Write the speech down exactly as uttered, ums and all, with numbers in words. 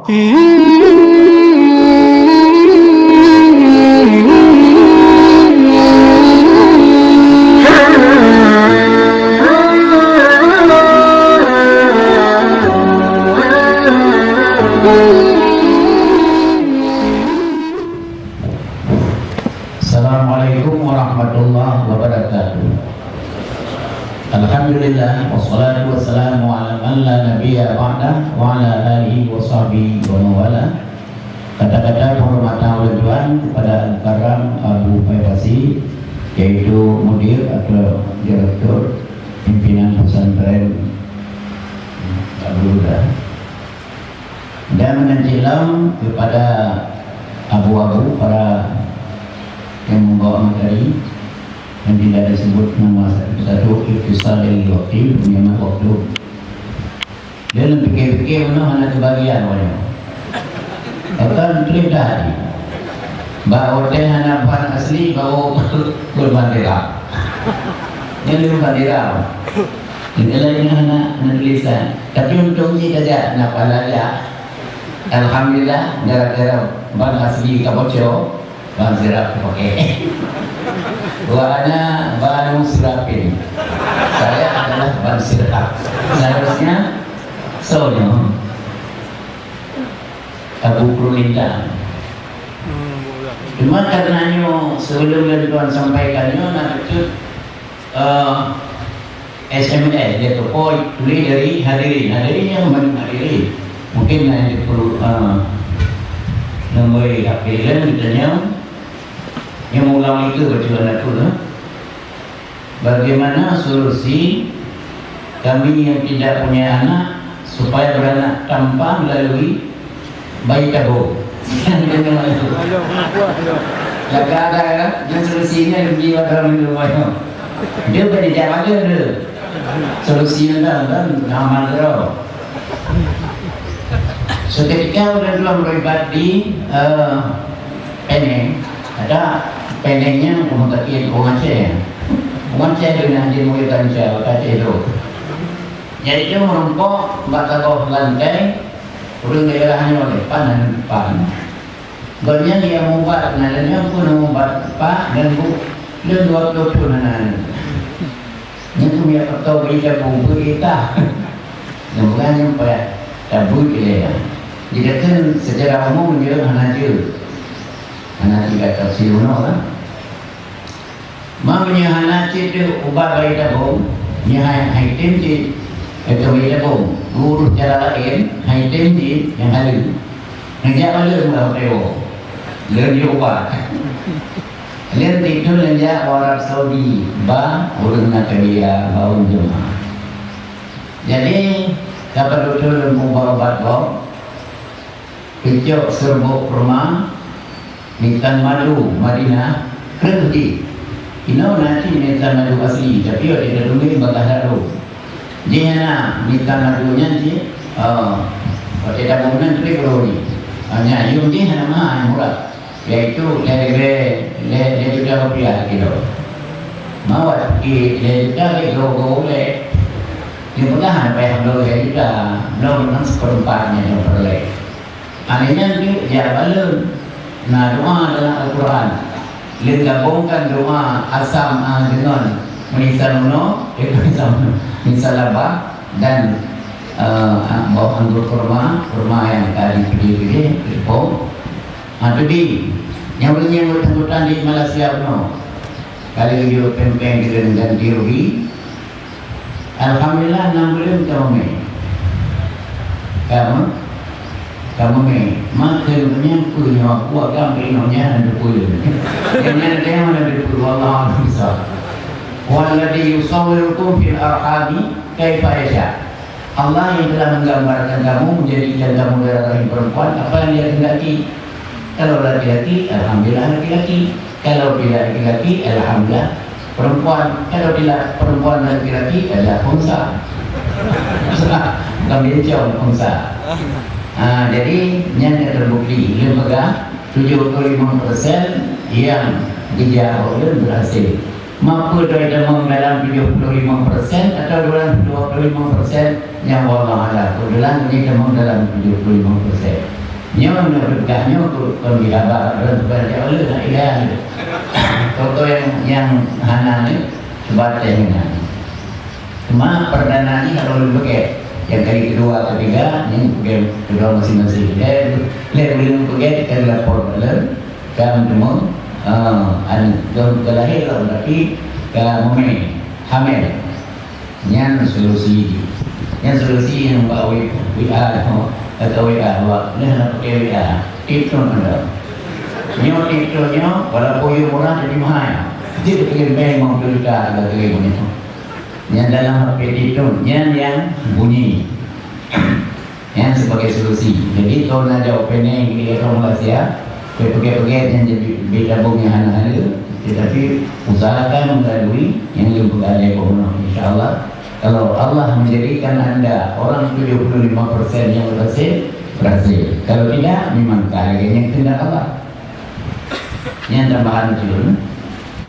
Assalamualaikum warahmatullahi wabarakatuh. Alhamdulillah, wassalatu wassalamu ala man la nabiyya ba'dah, wa ala alihi wa sahbihi wa man wala. Kata-kata penghormatan ulôn tuan kepada Al-Mukarram Abu Faibasi, yaitu mudir atau direktur pimpinan pesantren Abu Huda. Dan meunan cit lom kepada abu-abu para nyang membawa materi yang tidak disebut nama satu-satu, ikhtisar dari waktu, menghemat waktu. Dia lebih fikir-fikir mana hana kebahagiaan awaknyan. Bahkan terlintas hati. Bak watèe hana ban asli, bawa pun bandera. Yang dulu bandera. Yang lain hana, hana tulisan. Tapi untông jih tajak na pahala jak. Alhamdulillah, gara-gara ban asli ka bocor, ban sirap dipakai. Wa ana banu sirapin. Saya adalah ban sirap. Seharusnya, soalnya, Abu Perlintang. Cuma karena nyoe, sebelum lôn tuan sampaikan nyoe, na beutôi, eh, S M S, dia tu, oh, tulis dari hadirin. Hadirin yang mana hadirin? Mungkin na yang perlu, eh, nombor H P lôn ditanya. Yang ulang itu baca anak tu, eh. Bagaimana solusi kami yang tidak punya anak supaya beranak tanpa melalui bayi tabung? Yang kena itu. Lagak ada, ya? Yang solusinya lebih pada minum banyak. Dia boleh jawab aja tu. Solusinya dah, kan? Nama terus. Seketika udah dua meribat di, eh, Penang. Ada Penangnya rumah sakit orang Aceh. Orang Aceh dengan dia murid Aceh, orang Aceh tu. Jadi dia merumpok bak saboh lantai, ureueng daerah nyoe lé, pan, pan. Gobnyan dia mubat, na lheueh nyan pun mubat, Pak, dan Bu, lheueh dua puluh thon hana aneuk. Nyan tu minyak pekau beri tabung, beri itah. Nyan bukan nyan payah tabui ilée nyan. Jidakkeun secara umum jeuet hana jeuet. Hana jeuet gata siunoe lah. Ma meunyoe hana cit ubat bayi tabung, nyoe hai, hai tem cit, itu bayi tabung. Urus cara laén, hai tem cit nyang haleue. Neujak bak lôn bak P O. Lôn jeuet ubat. Lôn tidur lôn jak u Arab Saudi, ba ureueng na keubia, ba ureueng jeumaáh. Jadi, ka padub thon lôn peuubat-ubat gob, peucok seurbok kurma, mitan madu Madinah, kreueh jih. Inoe na cit mitan madu asli, tapi watèe tatuléh bagaih that rhom. Jih hana mitan madu nyan cit, oh, watèe tabông nyan trép rhom jih. Ah, nyan yuem jih hana mahal, murah. Yaitu lhèe ribèe, lhèe, lhèe juta rupiah kilo. Mawat ki lhèe juta lé goe-goe ulèe. Nyoe peugah hana payah bloe lhèe juta, bloe meunan seupeureumpatnya nyoe peureulèe. Aneuëk nyan jeuet jak bak lôn. Na doa dalam Al-Quran. Lôn gabongkan doa asam, ah, deungon meunisa unoe, eh, meunisa unoe, meunisa laba dan, eh, ah, boh anggô kurma, kurma nyang ka jipiléh-piléh, jipeupông. Ha, tu di, nyang ureuëng nyang beutanggotan di Malaysia bunoe. Ka lheueh geuyue péng-péng keu ganti rugi. Alhamdulillah, nam buleuen ka meumè. Ka meu-, ka meumè. Makheun meunyoe peue nyoe, aku agam keu inoe nyan hana teupeue. Nyan, nyan hana teupeue, wallahu a'lam bissawab. Huwallazi yusawwirukum fil arhami kaifa yasha. Allah yang telah menggambarkan kamu, menjadikan kamu darah rahim perempuan, apa yang Dia kehendaki. Kalau laki-laki, alhamdulillah laki-laki. Kalau tidak laki-laki, alhamdulillah perempuan. Kalau tidak perempuan dan laki-laki, adalah unsa. Bukan bencong, unsa. Ha, jadi, nyan ka terbukti. Lôn peugah, tujuh puluh lima persen yang dijak ulôn berhasil. Meupeu droe tamong dalam tujuh puluh lima persen atau dalam dua puluh lima persen, nyang wallahu a'lam. Keubeutulan kami tamong dalam tujuh puluh lima persen. Nyoe na peugah nyoe kon bihaba dan banyak oleh na ilah. Contoh yang yang hana ni sebatas dengan. Cuma perdana ni kalau lu pakai yang kali kedua, ketiga ni bukan kedua masing-masing. Dia le ulun pakai kita lapor dalam kan cuma uh, an ke lahir lah tapi ke mami hamil. Nyan solusi. Nyan solusi yang bak W A tu. Atau W A awak. Nah, nak pakai W A. Itu ada. Nyo itu nyo walaupun yang murah jadi mahal. Jadi kalian bayar lima puluh juta harga kali ini. Nyan dalam H P itu. Nyan yang bunyi. Nyan sebagai solusi. Jadi tahun ada opening di Malaysia. Pakai-pakai yang jadi beda bunyi hana-hana. Tetapi usahakan melalui yang lebih ada insya Allah. Kalau Allah menjadikan anda orang tujuh puluh lima persen yang berhasil, berhasil. Kalau tidak, memang keahliannya kehendak Allah. Yang tambahan tu,